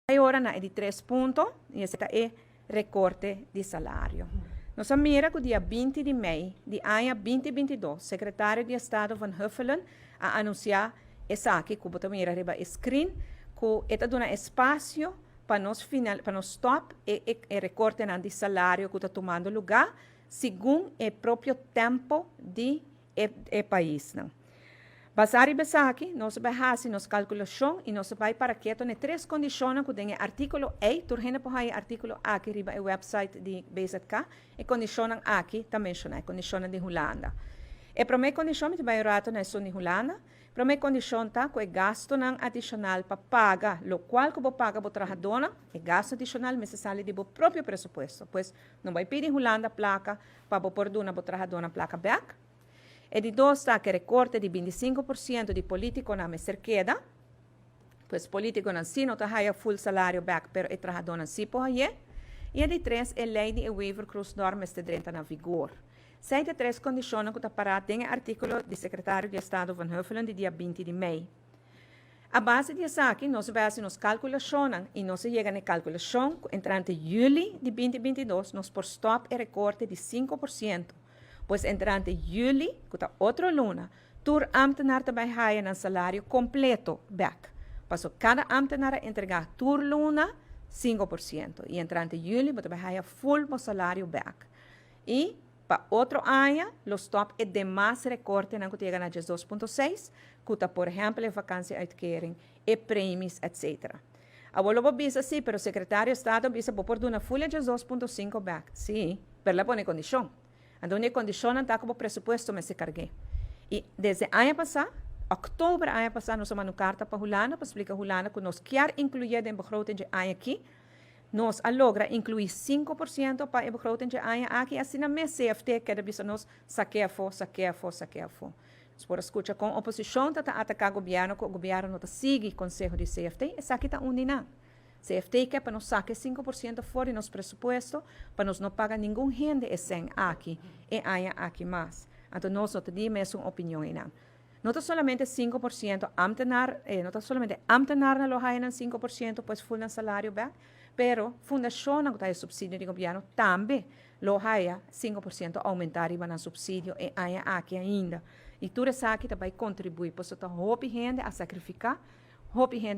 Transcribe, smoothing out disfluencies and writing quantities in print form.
Ora na e di tres punto, i esei ta e rekorte di salario. Nos a mira ku dia 20 di mei di aña 2022, sekretario di Estado Van Huffelen a anunsiá esaki ku bo ta mira riba e screen, ku e ta duna espasio pa nos final, pa nos stòp e rekortenan di salario ku ta tumando lugá segun e propio tempo di e paisnan. Basá riba esaki, nos bai hasi nos kalkulashon i nos bai para keto na e tres kondishonnan ku den e artíkulo ei. Tur hende por haña e artíkulo aki riba e website di BZK. E kondishonnan aki ta menshoná, e kondishonnan di Hulanda. E promé kondishon, mi ta bai un ratu na esun di Hulanda. Promé kondishon ta ku e gastunan adishonal pa paga lokual ku bo paga bo trahadónan, e gastu adishonal mester sali di bo propio presupuesto. Pues, no bai pidi Hulanda plaka pa bo por duna bo trahadónan plaka bèk. E di dos ta ku e rekorte di 25% di polítikonan mester keda. Pues polítikonan sí no ta haya full salario bèk, pero e trahadónan sí por hay'é. I e di tres, e lei di e Wever-Croes-norm mester drenta na vigor. Esei ta e tres kondishonnan ku ta pará den e artíkulo di sekretario di Estado Van Huffelen di dia 20 di mei. A base di esaki nos a bai hasi nos kalkulashonnan i nos a yega na e kalkulashon ku entrante yüli di 2022 nos por stòp e rekorte di 5%. Pues entrante yüli, ku ta otro luna, tur ámtenar ta bai haya nan salario kompleto bèk. Paso kada ámtenar a entregá tur luna 5% i entrante yüli bo ta bai haya full bo salario bèk. I pa otro aña lo stòp e demas rekortenan ku ta yega na 12.6, ku ta por ehèmpel e vakantie-uitkering, e premies, etc. Awor lo bo bisa sí, pero sekretario di Estado a bisa bo por duna full e 12.5 bèk. Sí, pero el a pone kondishon. Anto e kondishonnan ta ku bo presupuesto mester karg'é. I desde aña pasá, òktober aña pasá, nos a manda un karta pa Hulanda pa splika Hulanda ku nos kier inkluyé den begroting dje aña akí. Nos a logra inkluí 5% pa e begroting dje aña aki, asina mes CFT keda bisa nos sak'é afó, sak'é afó, sak'é afó. Nos por a skucha kon oposishon ta ataká gobièrnu ku gobièrnu no ta sigui konseho di CFT, esaki ta un di nan. CFT ke pa nos saka e 5% for di nos presupuesto pa nos no paga ningun hende e sèn aki e aña aki mas. Anto nos no ta di mesun opinion einan. No ta solamente 5% ámtenar, no ta solamente ámtenarnan lo haya nan 5%, pues full nan salario bèk, pero fundashonnan ku ta haya supsidio di gobièrnu tambe lo haya 5% oumentá riba nan supsidio e aña aki ainda. I tur esaki ta bai kontribuí, pasobra ta hopi hende a sakrifiká, hopi hende